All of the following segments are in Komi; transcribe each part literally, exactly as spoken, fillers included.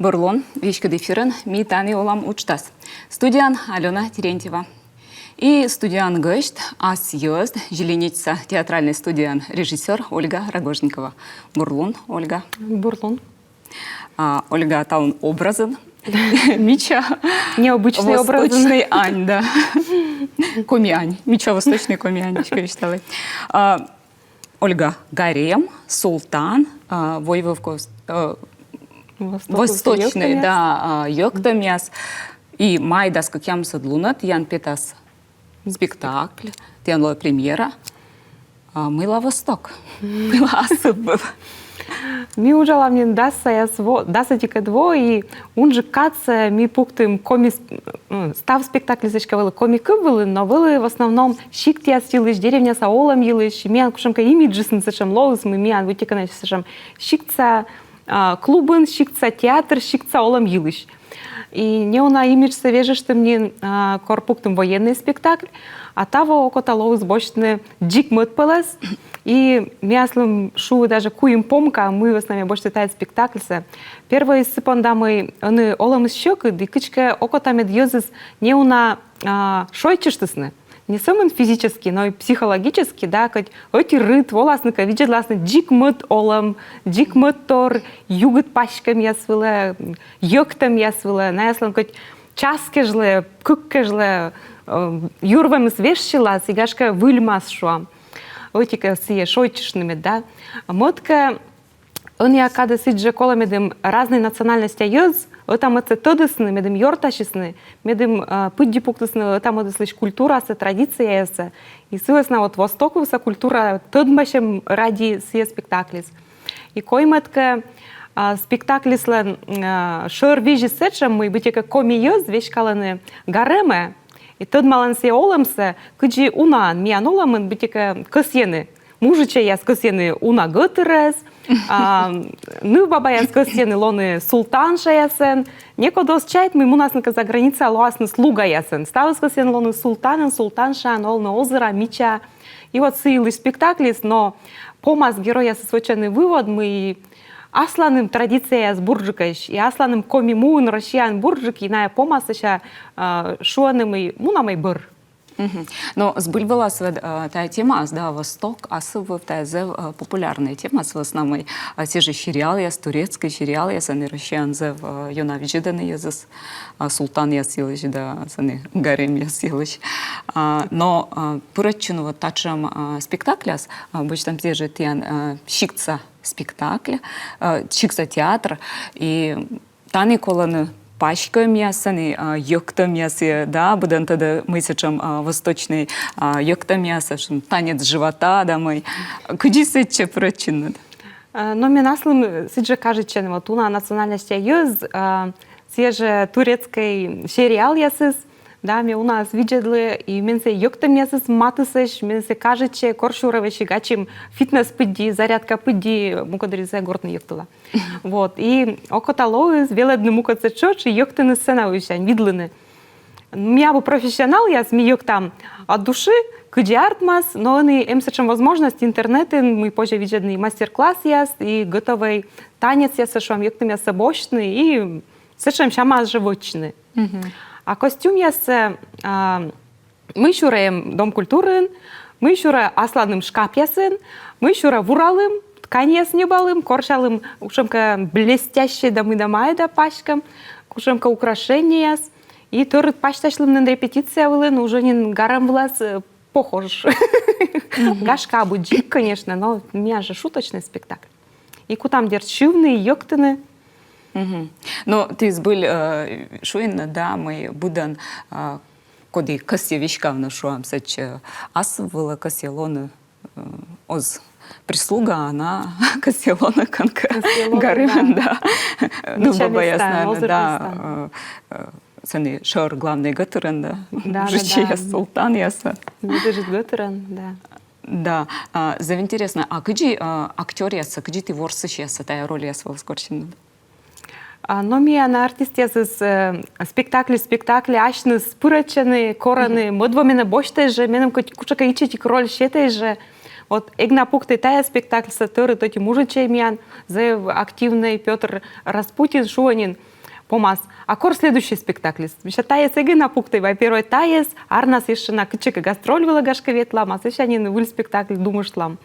Бур лун, веськыд эфирын «Ми тані олам» уджтас. Студияын Алёна Терентьева. И студияын гӧсть — ас йӧзд, Зеленечса театральнӧй студияын режиссёр Ольга Рогожникова. Бур лун, Ольга. Бур лун. А, Ольга талун образын. Мича. Необычный образын. Восточнӧй ань, да. Коми ань. Мича восточнӧй коми ань, ещё висьталӧй. А, Ольга гарем, султан, а, войвыв кос-, э, восточнӧй, да, а, йӧктӧмъяс. И май дас кӧкъямысӧд лунӧ тіян петас спектакль, тіян лоӧ премьера. А, мыйла Восток? Мыйла асыв вӧв? Ми уджалам нин дас саяс во, дас ӧтикӧд во, и унджык кадсӧ ми пуктім коми сп-, м, став спектакльыс эськӧ вӧлі коми кыв вылын, но вӧлі в основном сиктъяс йылысь, деревняса олӧм йылысь, миян кутшӧмкӧ имиджыс нин сэтшӧм лоис, мый миян быттьӧкӧ нин сэтшӧм сиктса, а, клубын, сиктса театр, сиктса олӧм йылысь. И неуна имиджсӧ вежыштім нин, а, кор пуктім военнӧй спектакль, а таво окота лоис босьтны дзик мӧд пӧлӧс. И ме аслым шуи даже куим помка, мый вӧсна ме босьті тайӧ спектакльсӧ. Первойыс сы понда, мый ӧні олӧмыс сьӧкыд, и кыдзкӧ окота, мед йӧзыс неуна, а, шойччыштісны. Не сӧмын физически, но и психологически, да, кӧть ӧти рыт воласны кӧ, видзӧдласны дзик мӧд олӧм, дзик мӧдтор, югыд паськӧмъяс вылӧ, йӧктӧмъяс вылӧ, наяслӧн кӧть час кежлӧ, кык кежлӧ, э, юр вемыс вежсьылас, и гашкӧ выльмас, шуам. Ӧти-кӧ сійӧ шойччыштны мед, да. Мӧд-кӧ, ӧнія кадӧ сідзжӧ колӧ, медым разнӧй национальностьса йӧз ӧта-мӧдсӧ тӧдісны, медым ёртасисны, медым, э, пыдди пуктісны ӧта-мӧдыслысь культурасӧ, традицияяссӧ. И сы вӧсна вот Востокса культура тӧдмасьӧм ради сійӧ спектакльыс. И коймӧд-кӧ, а, спектакльыслӧн, а, шӧр визьыс сэтшӧм, мый быттьӧкӧ коми йӧз веськалӧны гаремӧ и тӧдмалӧны сійӧ олӧмсӧ, кыдзи унаӧн, миян олӧмын быттьӧкӧ кӧсйӧны. Мужичӧйяс кӧсйӧны уна гӧтырӧс, а, нывбабаяс кӧсйӧны лоны султаншаясӧн. Некод оз чайт, мый мунасны кӧ за граница, лоасны слугаясӧн. Ставыс кӧсйӧны лоны султанӧн, султаншаӧн, олны озыра, мича. И вот сы йылысь спектакльыс, но помас геройясыс вӧчӧны вывод, мый асланым традицияяс бурджыкӧсь, и асланым Коми муын, Россияын бурджык, и найӧ помас сэсся, а, шуӧны, мый мунам и бӧр. Мгм. Но збыль вылас ведь, э, тайӧ темаыс, да, Восток, асыв вӧв, тайӧ зэв, э, популярнӧй тема, сы вӧсна мый, э, сійӧ жӧ сериалъяс, турецкӧй сериалъяс, ӧні Россияын зэв, э, ёна видзӧдӧны йӧзыс, а, султанъяс йылысь, да, сэні гаремъяс йылысь. А, но, а, пырӧдчыны вот татшӧм, а, спектакльяс, а, босьтам, сійӧ жӧ тіян, а, сиктса спектакль, а, сиктса театр, и тані колӧны паськӧмъяс, сэні, а, йӧктӧмъяс, э, да, быдӧн тӧдӧ, мый сэтшӧм, а, восточнӧй, а, йӧктӧмъяс, сэтшӧм танец живота, да, мый. Кыдзи сэтчӧ пырӧдчинныд? А, но мен аслым сідзжӧ кажитчӧ, вот уна национальностьса йӧз, а, сійӧ жӧ турецкӧй сериалъясыс, да, ме унаӧс видзӧдлі, и мен сійӧ йӧктӧмъясыс матысӧсь, мен сійӧ кажитчӧ, корсюрӧ весиг ачым фитнес пыдди, зарядка пыдди мукӧддырйиыс гортын йӧктыла. Вот, и окота лоис велӧдны мукӧдсӧ тшӧтш и йӧктыны сцена вывсянь, видлыны. Ми абу профессионалъяс, ми йӧктам от души, кыдзи артмас, но ӧні эм сэтшӧм возможность интернетын, мый позьӧ видзӧдны и мастер-классъяс, и готовӧй танецъяссӧ, шуам, йӧктӧмъяссӧ босьтны, и сэтшӧм сямас жӧ вӧчны. Мгм. А костюмъяссӧ, а, мыйсюрӧ эм Дом культурын, мыйсюрӧ асланым шкапъясын, мыйсюрӧ вуралім, тканьяс ньӧбалім, корсялім кутшӧмкӧ блестящӧй да мый да майӧ да паськӧм, кутшӧмкӧ украшениеяс. И тӧрыт пасьтасьлім нин репетиция вылын, уже нин гарем вылас, э, похож. Мгм. Гашкӧ, абу дзик, конечно, но миян жӧ шуточнӧй спектакль. И кутам, дерт, сьывны и йӧктыны. Мгм. Но ті збыль, э, шуинныд, да, мый быдӧн, э, коді кӧсйӧ веськавны, шуам, сэтчӧ асыв вылӧ, кӧсйӧ лоны, э, оз прислуга, а кӧсйӧ лоны кӧнкӧ гаремын, да. Нывбабаяс, наверно, да, э, э, сэні шӧр главнӧй гӧтырын, да. Да, да, мужичӧйяс, да. Султанъяс. Медвежьыд гӧтырын, да. Да. А, зэв интереснӧ. А кыдзи, а, актёръяссӧ, кыдзи ті ворсысьяссӧ тайӧ рольяс вылас корсинныд? А, но миян артистъясыс, э, спектакльысь спектакльӧ асьныс пырӧдчӧны, корӧны, мгм, мӧд во менӧ босьтӧй жӧ, меным кутш-, кутшӧмкӧ ичӧтик роль сетӧй жӧ. Вот эг на пуктӧй тайӧ спектакльсӧ, тӧрыт ӧти мужичӧй миян, зэв активнӧй Пётр Распутин, шуӧ нин, помас: «А кор следующий спектакльыс?» Мися, тайӧс эг на пукты, вай первой тайӧс, арнас ещӧ на кытчӧкӧ гастроль вылӧ, гашкӧ, ветлам, а сэсся нин выль спектакль думыштлам.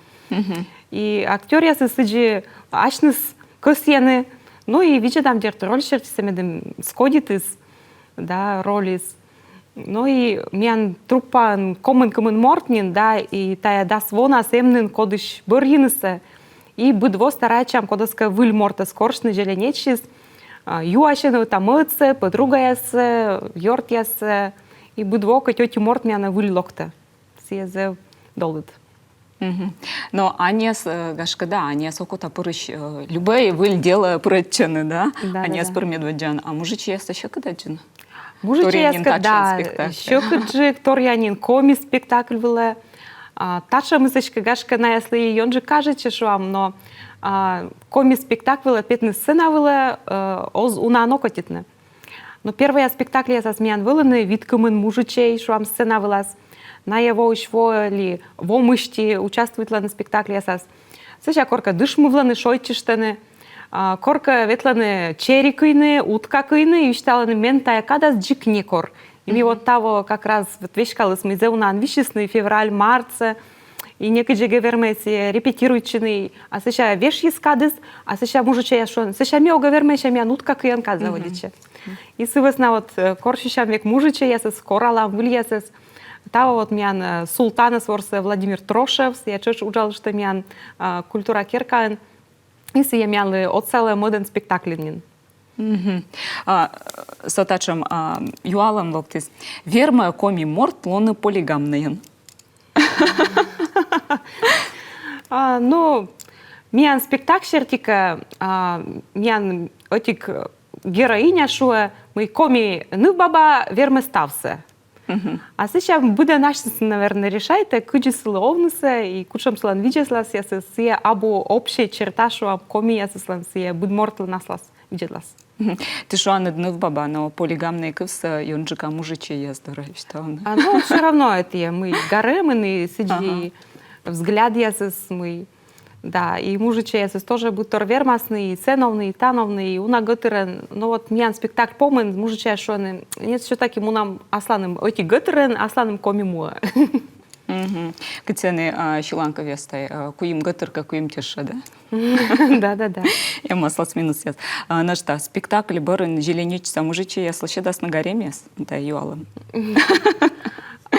И актёръясыс сідзи асьныс кӧсйӧны, ну и видзӧдам, дерт, роль сертиыс медым сходитіс, да, рольыс. Ну и миян труппаын комын кымын морт нин, да, и тайӧ дас вонас эм нин кодысь бӧрйынысӧ. И быд во старайтчам кодӧскӧ выль мортӧс корсьны Зеленечысь, а, юасьны ӧта-мӧдсӧ, подругаяссӧ, ёртъяссӧ, и быд во кӧть ӧти морт миянӧ выль локтӧ. Сійӧ зэв долыд. Но аньяс, э, гашкӧ, да, аньяс окота пырысь, э, любӧй выль делӧ пырӧдчӧны, да? Да, да, аньяс да. Пыр медводдзаӧн, а мужичӧйястӧ сьӧкыд аддзыны? Мужичӧйяскӧд, да, сьӧкыдджык, торъя нин коми спектакль вылӧ. А, татшӧмыс эськӧ, гашкӧ, наяслы ёнджыка кажитчӧ, шуам, но, а, коми спектакль вылӧ петны сцена вылӧ, э, оз унаӧн окотитны. Но первойя спектакльясас миян вӧліны вит-кымын мужичӧй, шуам, сцена вылас. Найӧ воысь во ли во мысти участвуйтлӧны спектакльясас. Сэсся коркӧ дышмывлӧны, шойччыштӧны, а, коркӧ ветлӧны чери кыйны, утка кыйны, и висьталӧны: «Мен тайӧ кадас дзик некор». И ми вот таво как раз вот веськалісны, мый зэв унаӧн висисны февраль, мартсӧ, и некыдз эг вермӧй сійӧ репетируйтчыны, а сэсся вешйис кадыс, а сэсся мужичӧйяс шуӧны: «Сэсся ми ог вермӧй, сэсся миян утка кыйӧм кад заводитчӧ». И сы вӧсна вот, э, корсям век мужичӧйясӧс, коралам выльясӧс. Таво вот миян, э, султанӧс ворсӧ Владимир Трошев, сійӧ тшӧтш уджалыштӧ миян, э, культура керкаын. И сійӧ миянлы отсалӧ мӧдӧн спектакльын нин. А, со татшӧм, а, юалӧм локтіс. Вермӧ коми морт лоны полигамнӧйӧн? А, ну, миян спектакль серти кӧ, а, миян ӧтик героиня шуӧ, мый коми нывбаба вермӧ ставсӧ. А сэсся быдӧн асьныс, наверное, решайтӧ, кыдзи сылы овнысӧ и кутшӧм сылӧн видзӧдласъясыс, сійӧ абу общая черта, шуам, комиясыслӧн, сійӧ быд мортлӧн аслас видзӧдлас. Ті шуанныд нывбаба, но полигамнӧй кывсӧ ёнджыка мужичӧйяс дорӧ висьталӧны. А, ну, всё равно это, мый гаремын и сідзи взглядъясыс, мый, да, и мужичӧйясыс тоже быдтор вермасны и сэновны, и тановны, и уна гӧтырӧн. Ну вот миян спектакль помын мужичӧйяс шуӧны: «Нет, всё-таки мунам асланым ӧти гӧтырӧн, асланым коми муӧ». Кыдзи нин, а, сьыланкывъясӧ, а, куим гӧтыр кӧ, куим тешӧ, да? Да, да, да. Эм аслас минусъяс. А, нӧшта, спектакль бӧрын Зеленечса мужичӧйяс лӧсьӧдасны гаремъяс? Тайӧ юалӧм.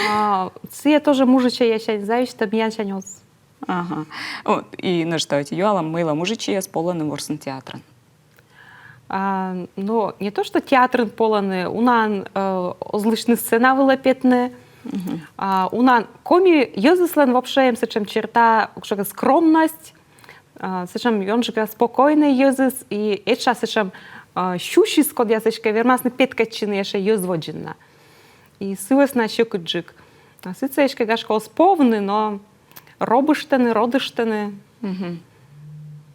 А, сійӧ тоже мужичӧйяссянь зависит, миянсянь оз. Ага. О, и нӧшта ӧти юалӧм, мыйла мужичӧйяс полӧны ворсны театрын? А, ну, не то, что театрын полӧны, унаӧн, э, оз лысьны сцена вылӧ петны. А, унаӧн коми йӧзыслӧн вообще эм сэтшӧм черта, кутшӧмкӧ скромность, а, сэтшӧм ёнджыка спокойнӧй йӧзыс, и этша сэтшӧм, а, сюсьыс, кодъяс эськӧ вермасны петкӧдчыны ещӧ йӧз водзын на. И сы вӧсна сьӧкыдджык. А сытсӧ эськӧ, гашкӧ, оз повны, но робыштӧны, родыштӧны.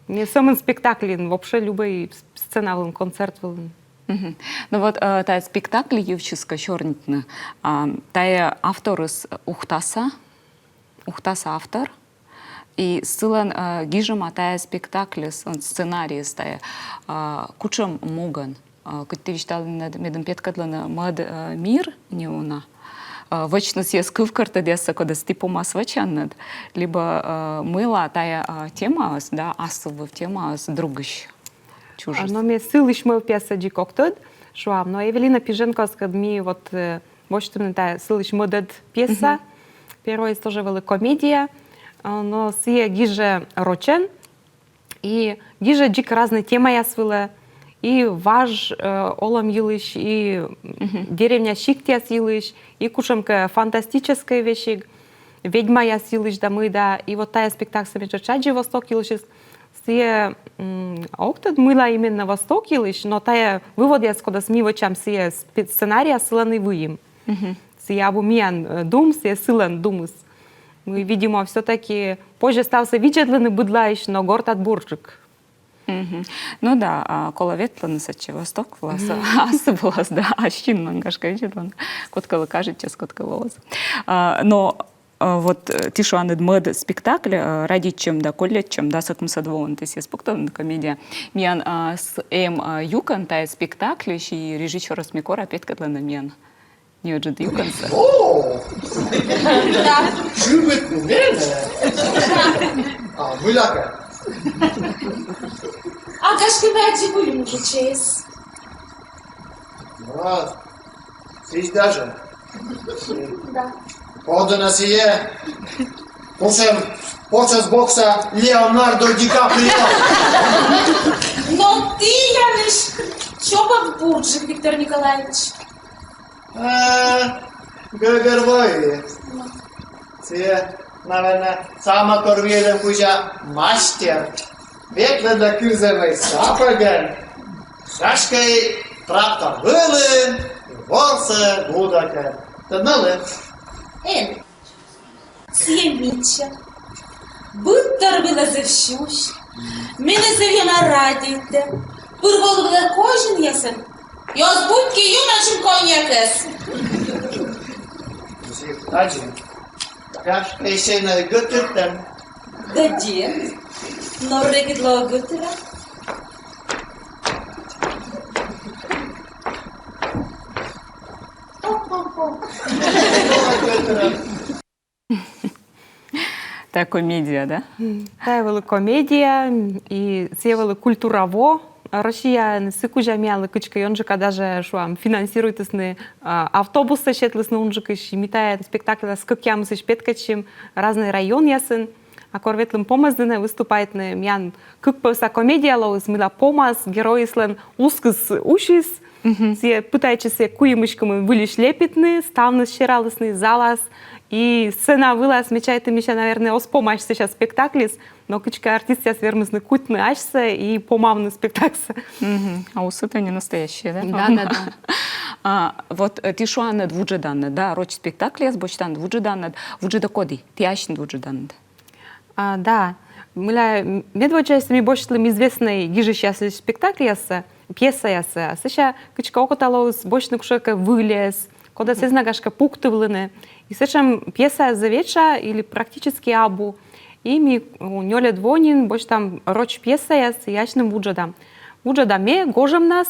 Не сӧмын спектакльын, вообще любӧй сцена вылын, концерт вылын. Ну вот, э, тайӧ спектакль йывсьыс кӧ сёрнитны, а, тайӧ авторыс Ухтаса, Ухтаса автор, и сылӧн, э, гижӧма тайӧ спектакльыс, он, сценарийыс тайӧ, а, кутшӧм могӧн, а, кыдз ті висьталінныд, медым петкӧдлыны мӧд, э, мир неуна, а, вӧчны сійӧс кывкӧртӧдъяссӧ, кодъясӧс ті помас вӧчанныд, либӧ, э, мыйла тайӧ, а, темаыс, да, асыввыв темаыс другысь чужис. А, но ме сылысь мӧвпъяссӧ дзик ог тӧд, шуам, но Эвелина Пиженкоыскӧд ми вот, э, босьтім нин тайӧ сылысь мӧдӧд пьеса. Первойыс тоже вӧлі комедия, а, но сійӧ гижӧ рочӧн, и гижӧ дзик разнӧй темаяс вылӧ, и важ, э, олӧм йылысь, и деревня, сиктъяс йылысь, и кутшӧмкӧ фантастическӧй весиг, ведьмаяс йылысь да мый да. И вот тайӧ спектакльсӧ ме тшӧтш аддзи восток йылысьыс. Сійӧ, м, ог тӧд, мыйла именно восток йылысь, но тайӧ выводъяс, кодъясӧс ми вӧчам сійӧ спе-, сценарияс, сылӧн и выйим. Сійӧ абу миян, э, дум, сійӧ сылӧн думыс. Мый, видимо, всё-таки позьӧ ставсӧ видзӧдлыны быдлаысь, но гортад бурджык. Ну да, а, колӧ ветлыны сэтчӧ восток вылас, асывлас, да, ас синмӧн, гашкӧ, видзӧдлыны. Кодкӧлы кажитчас, кодкӧлы оз. А, но А, вот, э, ті шуанныд, мӧд спектакль, э, «Радейтчӧм да колляччӧм», да, ӧкмысӧд воын ті сійӧс пуктанныд, комедия. Миян, а, с-, эм, а, юкӧн тайӧ спектакльысь, и режиссёрыс, ме кора, петкӧдлӧны миян неыджыд юкӧнсӧ. О! Да. Чувит мене. А, мыйлакӧ. А гашкӧ, мый аддзи, мый мужичӧйыс? Вот. Сідз даже. Да. Подуна сійӧ. Кутшӧм, кутшӧм бокса Леонардо Ди Каприо. Но тіянлысь чопӧк бурджык, Виктор Николаевич. А, гӧгӧрвои. Сійӧ, наверно, самӧй кор виӧдӧм кузя мастер. Ветлӧ да кывзӧ вӧй сапӧгӧн, гашкӧ, и трактор вылын, и ворсӧ гудӧкӧд. Тӧдмалін? Эн. Сійӧ мича. Быдтор вылӧ зэв сюсь. Менӧ зэв ёна радейтӧ. Пыр волывлӧ козинъясӧн. И оз быдки ю начын коньякӧс. Аддзи. Гашкӧ, эсійӧн гӧтыртӧм. Да дерт. Но регыд лоӧ гӧтыра. Тайӧ комедия, да? М, тайӧ вӧлі комедия, м, и сійӧ вӧлі культура во. Россияын сы кузя миянлы кыдзкӧ ёнджыка даже, шуам, финансируйтісны, а, автобуссӧ сетлісны унджыкысь, и ми тайӧ спектакльлас кӧкъямысысь петкӧдчим разнӧй районъясын. А кор ветлім Помӧсдінӧ выступайтны, миян кык пӧвса комедия лоис, мыйла Помас геройыслӧн ускыс усис, сійӧ пытайтчӧ сійӧ куимысь кымын выльысь лепитны, ставныс сералісны залас, и сцена вылас, ме чайті, мися, наверное, оз помась сэсся спектакльыс, но кыдзкӧ артистъяс вермисны кутны асьсӧ и помавны спектакльсӧ. Мгм. А усы-то не настоящие, да? Да, да, да. А, вот, э, ті шуанныд, вуджӧданныд, да, роч спектакльяс босьтанныд, вуджӧданныд, вуджӧдӧ коді, ті асьныд вуджӧданныд? А, да. Мыйла, м, медводдзаыс ми босьтлім известнӧй гижысьяслысь спектакльяссӧ, пьесаяссӧ. А сэсся кыдзкӧ окота лоис босьтны кутшӧмкӧ выльӧс, кодӧс эз на, гашкӧ, пуктывлыны. И сэтшӧм пьесаяс зэв этша или практически абу. И ми, у, нёльӧд во нин босьтам роч пьесаяс и асьным вуджӧдам. Вуджӧда ме гожӧмнас,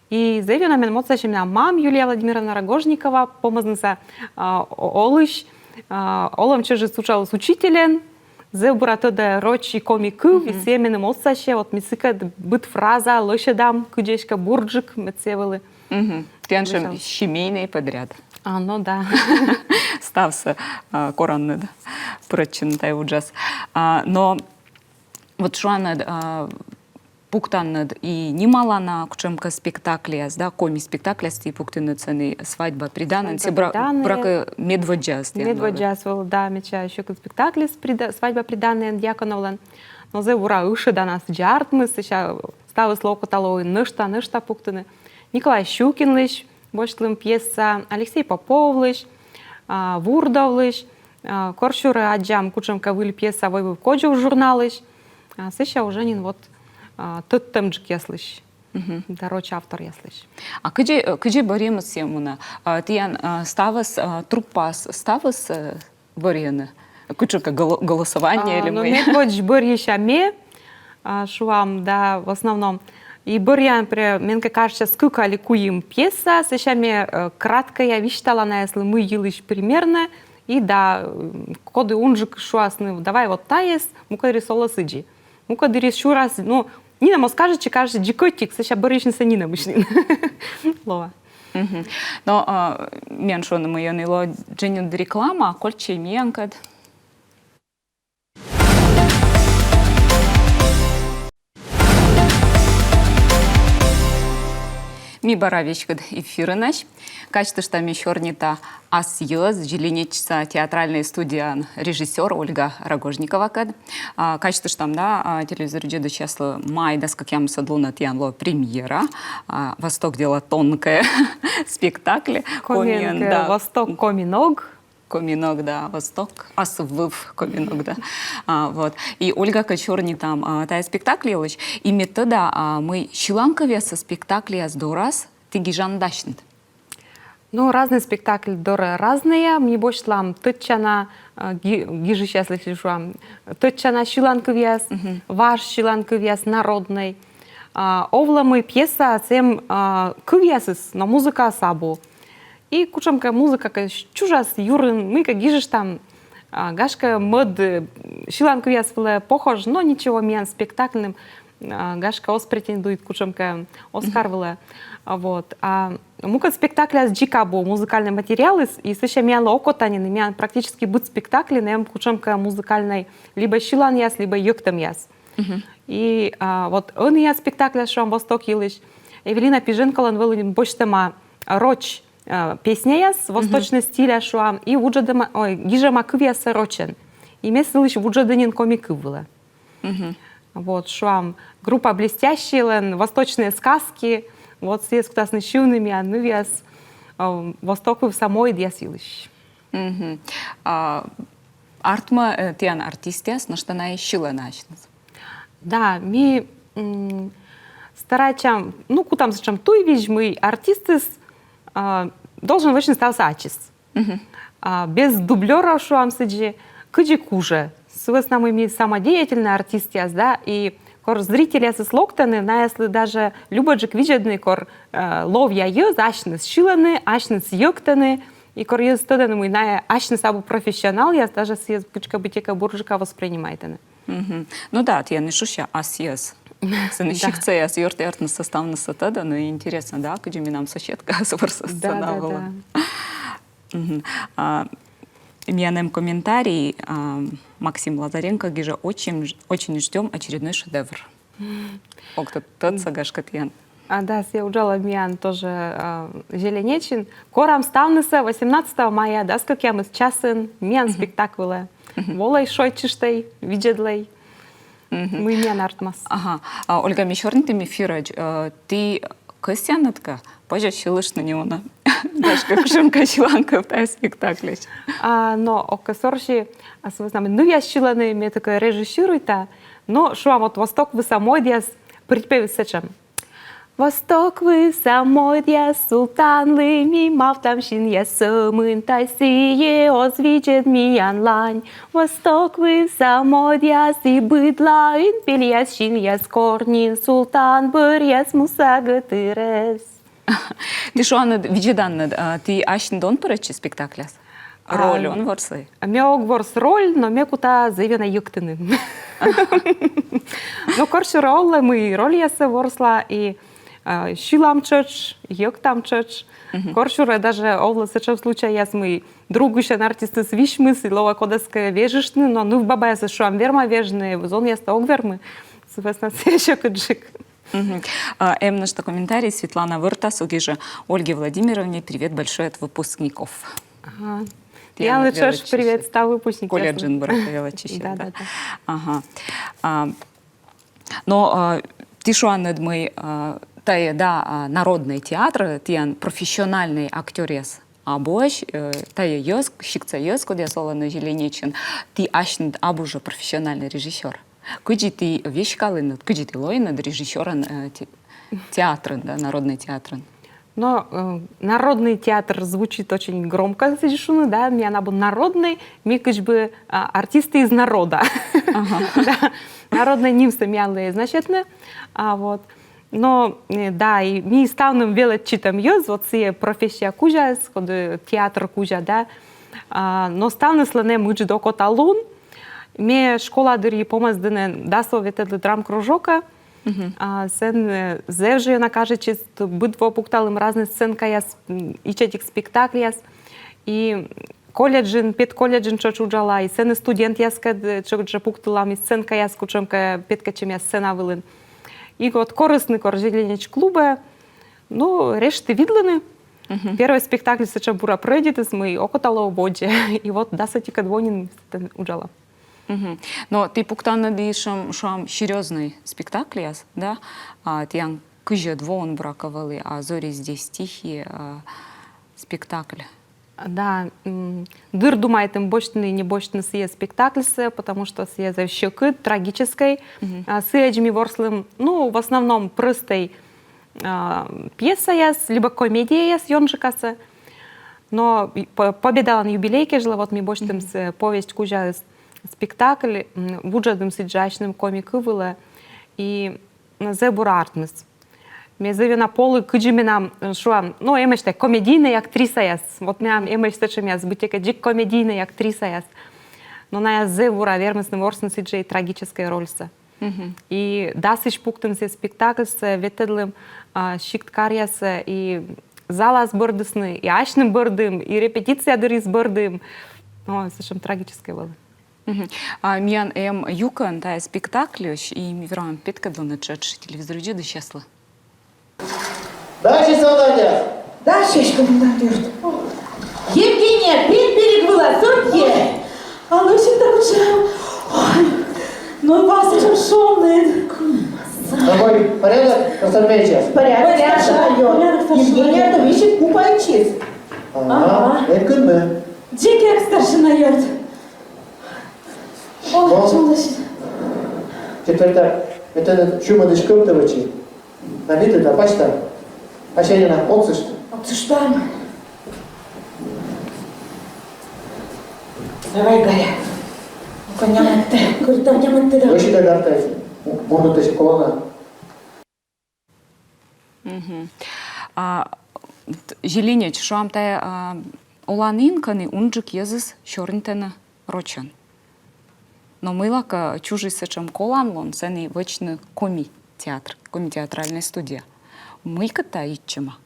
и зэв ёна меным отсасьӧ менам мам, Юлия Владимировна Рогожникова, Помӧсдінса, а, о-, олысь, а, олӧм чӧжыс уджаліс учительӧн, зэв бура тӧдӧ роч и коми кыв, и сійӧ меным отсасьӧ, вот ми сыкӧд быд фраза лӧсьӧдам, кыдз эськӧ бурджык, мед сійӧ вӧлі. Мгм. Тіян сэтшӧм семейнӧй подряд. А, ну да. Ставсӧ, а, коранныд пырӧдчыны тайӧ вуджас. А, но вот шуанныд, а, пуктанныд и нималана кутшӧмкӧ спектакльяс, да, коми спектакльяс ті пуктінныд, сэні «Свадьба, приданое», «Свадьба, приданое». Бра-, буракӧ, медводдзаыс тіян. Медводдзаыс вӧлі, да, ме чайті, сьӧкыд спектакльыс прида-, «Свадьба, приданое» Дьяконовлӧн. Но зэв бура ышӧданас дза артмис, сэсся ставыслы окота лои нӧшта, нӧшта пуктыны. Николай Щукинлысь босьтлім пьеса, Алексей Поповлысь, а, Вурдовлысь, а, корсюрӧ аддзам кутшӧмкӧ выль пьеса «Войвыв кодзув» журналысь, а, сэсся уже нин вот, а, тӧдтӧмджыкъяслысь. Мгм. Да роч авторъяслысь. А кыдзи, э, кыдзи бӧрйӧмыс сійӧ мунӧ? А, тіян, а, ставыс, а, труппаас ставыс, э, бӧрйӧны? Кутшӧмкӧ голо-, голосование или мый? А, ну, медводз бӧрйыся ме, а, шуам, да, в основном. И бӧръя, например, мен кӧ кажитчӧ, кык али куим пьеса, сэсся ме, э, краткӧя висьтала найӧслы, мый йылысь примерно, и да, м, коді унджык шуасны, давай вот тайӧс, мукӧддырйи олӧ сідзи. Мукӧддырйи сюрас, ну, нинӧм оз кажитчы, кажитчӧ дзик ӧтик, сэсся бӧрйысьнысӧ нинӧмысь нин лоӧ. Мгм. Но, а, мен шуӧны, мый ӧні лоӧ дженьыд реклама, кольччӧй миянкӧд. Ми бара веськыд эфирынӧсь. Казьтышта, ме сёрнита ас йӧз, «Зеленечса» театральнӧй студияын режиссёр Ольга Рогожниковакӧд. А, казьтыштам, да, а, телевизор видзӧдысьяслы, май дас кӧкъямысӧд лунӧ тіян лоӧ премьера, а, «Восток — дело тонкое» спектакль. Комиӧн, комиӧн, да. «Восток» — коми ног. Коми ног, да, «Восток», асыв выв коми ног, да. А, вот. И Ольгакӧд сёрнитам, а, тайӧ спектакль йылысь, и ме тӧда, а, мый сьыланкывъяссӧ спектакльяс дорас ті гижанныд асьныд. Ну, разнӧй спектакль дорӧ разнӧй. Ми босьтлам тӧдчана, э, ги-, гижысьяслысь, шуам, тӧдчана сьыланкывъяс, важ сьыланкывъяс, народнӧй. А, овлӧ, мый пьесаыс эм, а, кывъясыс, но музыкаыс абу. И кутшӧмкӧ музыка кӧ чужас юрын, мыйкӧ гижыштам, а, гашкӧ, мӧд, э, сьыланкывъяс вылӧ похож, но ничего, миян спектакльным, а, гашкӧ, оз претендуйт кутшӧмкӧ Оскар вылӧ. А, вот. А мукӧд спектакляс дзик абу музыкальнӧй материалыс, и сэсся миянлы окота нин, и миян практически быд спектакльын эм кутшӧмкӧ музыкальнӧй либӧ сьыланъяс, либӧ йӧктӧмъяс. И, а, вот ӧнія спектакльяс, шуам, восток йылысь. Эвелина Пиженколӧн вӧлі нин босьтӧма роч, а, песняяс, восточнӧй стиля, шуам, и вуджӧдӧма, ой, гижӧма кывъяссӧ рочӧн. И ме сылысь вуджӧді нин коми кыв вылӧ. Вот, шуам, группа «Блестящийлӧн» «Восточные сказки», вот сійӧс кутасны сьывны миян нывъяс, а, восток вывса мойдъяс йылысь. А артмӧ, э, тіян артистъяс нӧшта на и сьылӧны асьныс? Да, ми, м, старайтчам, ну, кутам сэтшӧм туйвизь, мый артистыс, а, должен вӧчны ставсӧ ачыс. А, без дублёров, шуам сідзи, кыдзи кужӧ. Сы вӧсна мый ми самодеятельнӧй артистъяс, да, и кор зрительясыс локтӧны, наяслы даже любӧджык видзӧдны, кор, э, ловъя йӧз асьныс сьылӧны, асьныс йӧктӧны, и кор йӧз тӧдӧны, мый ная асьныс абу профессионалъяс, даже сійӧс кутшӧмкӧ быттьӧкӧ бурджыка воспринимайтӧны. Ну да, тіян и шусьӧ ас йӧз. Сэні сиктсаяс ёрт-ёртнысӧ, ставнысӧ тӧдӧны, но и интереснӧ, да, кыдзи менам соседка ворсіс сцена вылын. А, миян эм комментарий, а, Максим Лазаренко гижӧ: «Очень ж-, очень ждём очередной шедевр». Ог тӧ-, тӧдса, гашкӧ, тіян. А, да, сійӧ уджалӧ миян тоже, а, «Зеленечин». Корам ставнысӧ восемнадцатого мая дас кӧкъямыс часын миян спектакль вылӧ. Волӧй, шойччыштӧй, видзӧдлӧй. Мый миян артмас. Ага. А, Ольга, ме сёрнитім эфирӧдз, э, ті кӧсъянныд кӧ, позьӧ сьылыштны неуна. Гашкӧ, кутшӧмкӧ сьыланкыв тайӧ спектакльысь. А, но ог кӧ сорси, а, сы вӧсна мый нывъяс сьылӧны, ме только режиссируйта, но, шуам, вот «Восток вывса мойдъяс» припевыс сэтшӧм. Восток вывса мойдъяс султанлы ми мавтам синъяс сӧмын, тай сійӧ оз видзӧд миян лань. Восток вывса мойдъяс и быдлаын пельяс, синъяс, кор нин султан бӧръяс муса гӧтырӧс. Ті шуанныд, видзӧданныд, а, ті асьныд он пырӧдчы спектакляс? А, роль он ворсӧй? Ме ог ворс роль, но ме кута зэв ёна йӧктыны. Но корсюрӧ овлӧ, мый рольяссӧ ворсла и, а, сьылам тшӧтш, йӧктам тшӧтш. Корсюрӧ даже овлӧ сэтшӧм случайяс, мый другысьӧн артистыс висьмис, и лоӧ кодӧскӧ вежыштны, но нывбабаясӧс, шуам, верма вежны, зонъястӧ ог вермы. Сы вӧсна сійӧ сьӧкыдджык. А, эм нӧшта комментарий, Светлана Вӧртас гижӧ: «Ольге Владимировне привет большой от выпускников». Ага. Тіянлы тшӧтш привет став выпускникъяслы. Колледжын бара велӧдчысьӧ, да? Да, да, да. Ага. А, но, а, ті шуанныд, мый, а, тайӧ, да, а, народнӧй театр, тіян профессиональнӧй актёръяс абуӧсь, э, тайӧ йӧз, сиктса йӧз, кодъяс олӧны «Зеленечын», ті асьныд абу жӧ профессиональнӧй режиссёр. Кыдзи ті веськалінныд, кыдзи ті лоинныд режиссёрӧн, э, те-, театрын, да, народнӧй театрын? Но, э, народный театр звучит очень громко, сідзи шуны, да, миян абу народнӧй, ми кыдз бы, а, артисты из народа. Ага. Да, народнӧй нимсӧ миянлы эз значитны, а, вот. Но, э, да, и ми ставным велӧдчытӧм йӧз, вот сійӧ профессия кузя, коді театр кузя, да. А, но ставныслӧн эм ыджыд окота лун. Ме школа дырйи помас дінӧ дас во ветлі драмкружокӧ. А, сэн, э, зэв жӧ ёна кажитчис, быд во пукталім разнӧй сценкаяс, м, ичӧтик спектакльяс. И колледжын, педколледжын тшӧтш уджала, и сэні студентъяскӧд, э, тшӧтш жӧ пуктылам и сценкаяс, кутшӧмкӧ петкӧдчӧмъяс сцена вылын. И вот корисны кор «Зеленеч» клубӧ, ну, решиті видлыны. Первой спектакль сэтшӧм бура пройдитіс, мый окота лоны водзӧ. И вот дас ӧтикӧд во нин уджала. Но ті пуктанныд и сэтшӧм, шуам, серьёзнӧй спектакльяс, да? А, тіян кызьӧд воын, буракӧ, вӧлі, а, «Зори здесь тихие», а, спектакль. Да, м, дыр думайтім, босьтны, не босьтны сійӧ спектакльсӧ, потому что сійӧ зэв сьӧкыд, трагическӧй. А, сідз ми ворслім, ну, в основном прӧстӧй, а, пьесаяс, либӧ комедияяс ёнджыкасӧ. Но и по-, Победалӧн юбилей кежлӧ вот ми босьтім с-, повесть кузяыс спектакль, м, вуджӧдім сідзжӧ асьным коми кыв вылӧ, и, м, зэв бура артмис. Ме зэв ёна полі, кыдзи менам, э, шуам, ну, эмӧсь тай комедийнӧй актрисаяс. Вот менам эмӧсь сэтшӧмъяс, быттьӧкӧ дзик комедийнӧй актрисаяс. Но найӧ зэв бура вермисны ворсны сідзжӧ и трагическӧй рольсӧ. И дасысь пуктім сійӧ спектакльсӧ, ветлӧдлім, а, сикт-каръясӧ, и залас бӧрдісны, и асьным бӧрдім, и репетиция дырйиыс бӧрдім. О, сэтшӧм трагическӧй вӧлі. А миян эм юкӧн тайӧ спектакльысь, и ми вермам петкӧдлыны тшӧтш телевизор видзӧдысьяслы. Дасьӧсь, Надя! Дасьӧсь, комендант юрт. Евгения, пет берег вылас, сорт е. А лӧсьыд да кутшӧм. Ой, но васьтым шоныд. Тобой порядок, красавчик? Порядок, старшина ёрт. Евгения, то висит купайтчис. Ага, эн кынмы. Дзик эг, старшина ёрт. Ой, чолӧсь. Четвертак, это чуманысь кӧптӧ вӧчи. Налитлы да пасьтам. Пасянина, отсышт. Отсыштам. Давай, Галя. Ну-ка, нямӧдтӧ. Кыртам, нямӧдтӧ да. Вӧчи да гартаыс. Мунны тадзи колана. А, т-, «Зеленеч», шуам, тайӧ, а, оланін, кӧні унджык йӧзыс сёрнитӧны рочӧн. Но мыйлакӧ чужис сэтшӧм коланлун сэні вӧчны коми театр, коми театральнӧй студия. Мыйкӧ тайӧ йитчӧма?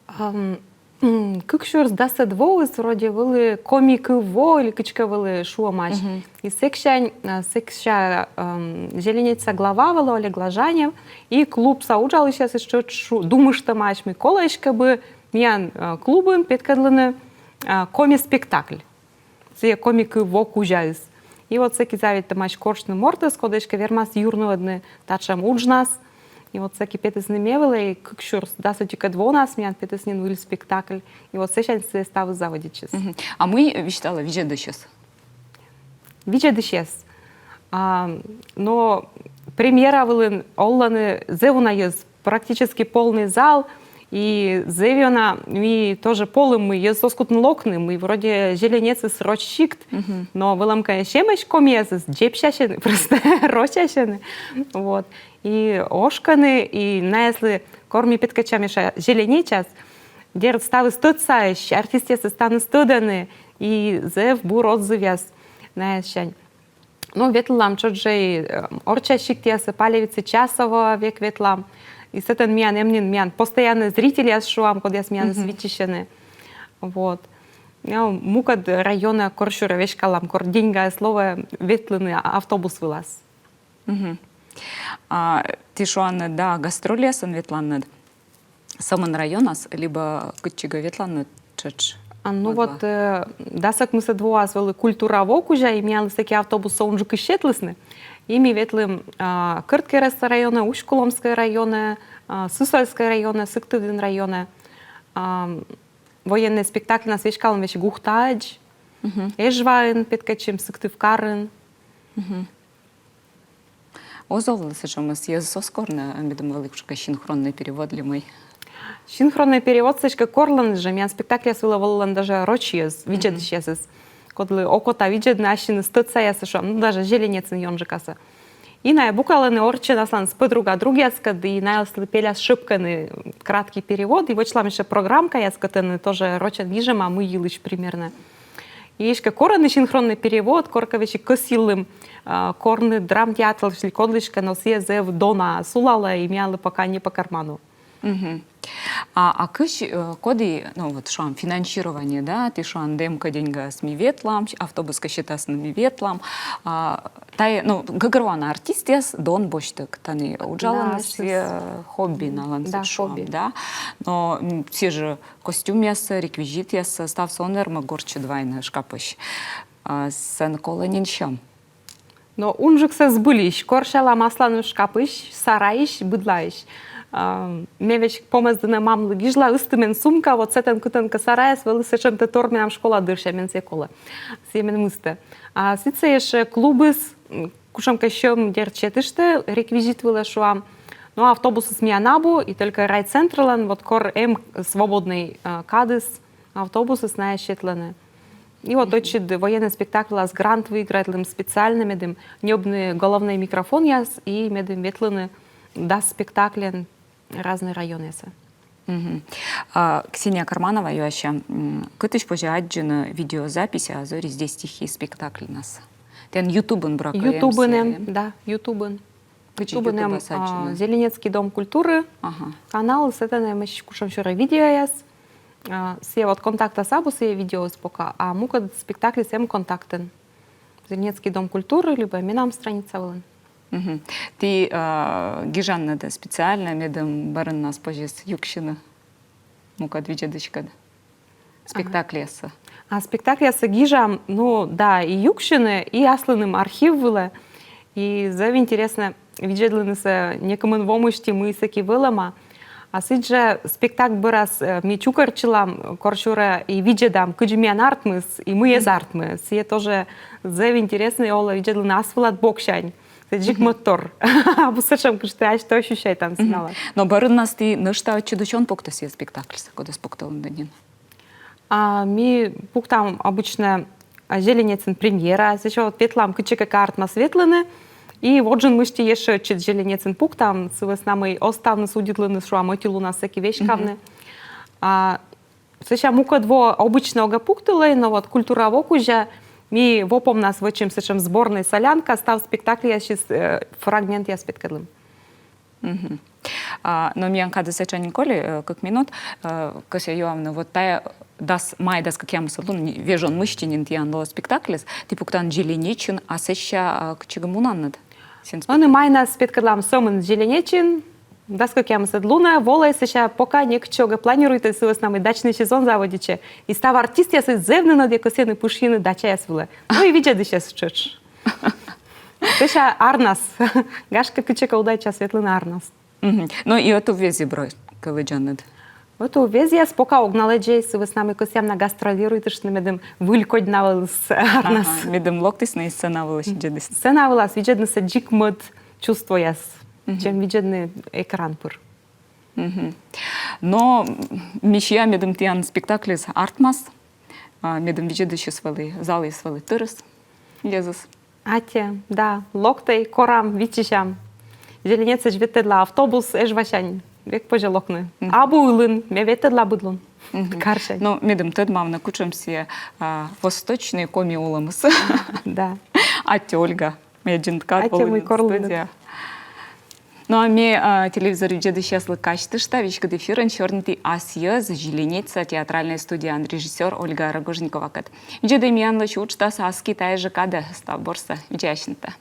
Ам, м, кык сюрс дасӧд воыс вроде вӧлі «Коми кыв во» или кыдзкӧ вӧлі шуӧмаӧсь. И сэксянь, а, сэкся, ам, «Зеленечса» глава вӧлі Олег Лажанев, и клубса уджалысьясыс тшӧтш шу-, думыштӧмаӧсь, мый колӧ эськӧ бы миян, а, клубын петкӧдлыны, а, коми спектакль. Сійӧ «Коми кыв во» кузяыс. И вот сэки заведьтӧмаӧсь корсьны мортӧс, коді эськӧ вермас юрнуӧдны татшӧм уджнас. И вот сэки петісны ме вылӧ, и кык сюрс дас ӧтикӧд воас миян петіс нин выль спектакль. И вот сэсянь сійӧ ставыс заводитчис. А мый висьталӧ видзӧдысьӧс? Видзӧдысьӧс. А, но премьера вылын олӧны зэв уна йӧз, практически полный зал, и зэв ёна ми тоже полім, мый йӧзыс оз кутны локны, мый вроде Зеленецыс роч сикт, но вӧлӧмкӧ, эмӧсь комиясыс, дзебсясьӧны, просто рочасьӧны. Вот. И ошкӧны, и наяслы, кор ми петкӧдчам ещӧ Зеленечас, дерт, ставыс тӧдсаӧсь, артистъясыс тані тӧдӧны, и зэв бур отзывъяс наяссянь. Ну, ветлам тшӧтш жӧ и, э, орчча сиктъясӧ, Палевицы, Часово век ветлам. И сэтӧн миян эм нин, миян постояннӧй зрительяс, шуам, кодъяс миянӧс виччысьӧны. Вот. Ну, мукӧд районӧ корсюрӧ веськалам, кор деньгаыс лоӧ ветлыны автобус вылас. А ті шуанныд, да, гастрольясӧн ветланныд сӧмын районас, либӧ кытчӧкӧ ветланныд тшӧтш? А, ну вот, э, дас ӧкмысӧд воас вӧлі «Культура» во кузя, и миянлы сэки автобуссӧ унджыкыс сетлісны. И ми ветлім, а, Кӧрткерӧсса районӧ, Усть-Куломскӧй районӧ, а, Сысольскӧй районӧ, Сыктывдін районӧ. А, военнӧй спектакльнас веськалім весиг Ухтаӧдз, Эжваын петкӧдчим, Сыктывкарын. Оз овлы сэтшӧмыс, йӧзыс оз корны, медым вӧлі кутшӧмкӧ синхроннӧй перевод ли мый? Синхроннӧй переводсӧ эськӧ корлӧны жӧ, миян спектакльяс вылӧ волӧны даже роч йӧз, видзӧдысьясыс. Кодлы окота видзӧдны ассьыныс тӧдсаясӧ, шуам, ну, даже Зеленецын ёнджыкасӧ. И найӧ буклалӧны орччӧн асланыс подруга-другъяскӧд, и наяслы пеляс шӧпкӧны краткий перевод, и вӧчлам ещӧ программкаяс, кӧтӧны тоже рочӧн гижӧма, мый йылысь примерно. И эськӧ корӧны синхроннӧй перевод, коркӧ весиг кӧсйылім, а, корны драмтеатрысь ли кодлыськӧ, но сійӧ зэв дона сулалӧ, и миянлы пока не по карману. А, а кысь, э, коді, ну, вот, шуам, финансирование, да, ті шуанныд, эм кӧ деньгаыс, ми ветлам, автобус кӧ сетасны, ми ветлам. А, тайӧ, ну, гӧгӧрвоана, артистъяс дон босьтӧг, тані уджалӧны, да, сійӧ хобби налӧн, да, сійӧ, шуам, хобби, да. Но, м, сійӧ жӧ костюмъяссӧ, реквизитъяссӧ, ставсӧ он вермы гортсьыд вайны шкапысь. А, сэн колӧ нин сьӧм. Но унджыксӧ збыльысь, корсялам асланыс шкапысь, сарайысь, быдлаысь. А, ме весиг помӧсдінӧ мамлы гижла, ыстім эн сумка, вот сэтӧн кытӧнкӧ сарайас вӧлі сэтшӧмтӧ тор менам школа дырся, мен сійӧ колӧ. Сійӧ мен мыстӧ. А сідзсӧ ещӧ клубыс, м, кутшӧмкӧ сьӧм, дерт, сетыштӧ, реквизит вылӧ, шуам. Но автобусыс миян абу, и только райцентрлӧн, вот кор эм свободнӧй, а, кадыс, Автобусыс найӧ сетлӧны. И вот ӧтчыд военнӧй спектакльлас грант выиграйтлім специально, медым ньӧбны головнӧй микрофонъяс и медым ветлыны дас спектакльӧн разнӧй районъясӧ. Мгм. А, Ксения Карманова юасьӧ, м, кытысь позьӧ аддзыны видеозапись «А зори здесь тихие» спектакльнас? Тэн Ютубын, буракӧ, эм? Ютубын эм, да, Ютубын. Ютубын эм, а, «Зеленецкий дом культуры» канал, сэтӧн эмӧсь кутшӧмсюрӧ видеояс. А, сійӧ вот Контактас абу сійӧ видеоыс пока, а мукӧд спектакльыс эм Контактын. «Зеленецкий дом культуры» либӧ менам страница вылын. Мгм. Ті, а, гижанныд-ӧ специально, медым бӧрыннас позис юксьыны мукӧд видзӧдыськӧд спектакльяссӧ? А спектакльяссӧ гижам, ну да, и юксьыны, и аслыным архив вылӧ. И зэв интереснӧ видзӧдлынысӧ некымын во мысти, мый сэки вӧлӧма. А сідзжӧ спектакль бӧрас, э, ми чукӧртчылам корсюрӧ и видзӧдам, кыдзи миян артмис и мый эз артмы. Сійӧ тоже зэв интереснӧ, и олӧ видзӧдлыны ас вылад боксянь. Сійӧ дзик мӧдтор. Абу сэтшӧм, кыдз тэ асьтӧ ощущайтан сцена вылад. Но бӧрыннас ті нӧшта ӧтчыдысь он пуктӧ сійӧ спектакльсӧ, кодӧс пуктылінныд нин? А ми пуктам обычно, а, Зеленецын премьера, сэсся вот ветлам, кытчӧкӧ кӧ артмас ветлыны, и водзын мысти ещӧ ӧтчыд Зеленецын пуктам, сы вӧсна мый оз ставныс удитлыны, шуам, ӧти лунас сэки веськавны. А сэсся мукӧд во обычно огӧ пуктылӧй, но вот культура во кузя ми во помнас вӧчим сэтшӧм сборнӧй солянка, став спектакльясысь, э, фрагментъяс петкӧдлім. Мгм. А, но миян кадыс этша нин коли, э, кык минут, э, кӧсъя юавны, вот тайӧ дас, май дас кӧкъямысӧд лун, вежон мысти нин тіян лоӧ спектакльыс, ті пуктанныд Зеленечын, а сэсся, а, кытчӧкӧ мунанныд? Сэн спектакль. Ӧні майнас петкӧдлам сӧмын Зеленечын, дас кӧкъямысӧд лунӧ, волӧй, сэсся пока некытчӧ огӧ планируйтӧй, сы вӧсна мый дачнӧй сезон заводитчӧ, и став артистъясыс зэв нин ӧдйӧ кӧсйӧны пышйыны дачаяс вылӧ. Ну и видзӧдысьяс тшӧтш. Сэсся арнас. Гашкӧ, кытчӧкӧ удайтчас ветлыны арнас. Мгм. Но и ӧтуввезйӧ, буракӧ, лэдзанныд? Ӧтуввезйӧ пока ог на лэдзӧй, сы вӧсна мый кӧсъям на гастролируйтыштны, медым выль кодь на вӧліс арнас. Ага, медым локтісны и сцена вылас видзӧдісны. Сцена вылас видзӧднысӧ дзик мӧд чувствояс, чем видзӧдны экран пыр. Мгм. Но, м, ми сиам, медым тіян спектакльыс артмас, а, медым видзӧдысьыс вӧлі, залыс вӧлі тырыс, йӧзыс. Аттьӧ, да, локтӧй, корам, виччысям. Зеленецӧдз ветлӧдлӧ автобус, Эжвасянь век позьӧ локны. Мгм. Абу ылын, ме ветлӧдла быд лун. Мгм. Карсянь. Но медым тӧдмавны, кутшӧм сійӧ, а, восточнӧй коми олӧмыс. Да. Аттьӧ, Ольга. Ме дзик кад. Аттьӧ, мый корлінныд. Но а ме, а, телевизор видзӧдысьяслы казьтышта, веськыд эфирын сёрниті ас йӧз Зеленечса театральнӧй студияын режиссёр Ольга Рогожниковакӧд. Видзӧдӧй миянлысь уджтасӧ аски тайӧ жӧ кадӧ, став бурсӧ, видзӧй асьнытӧ.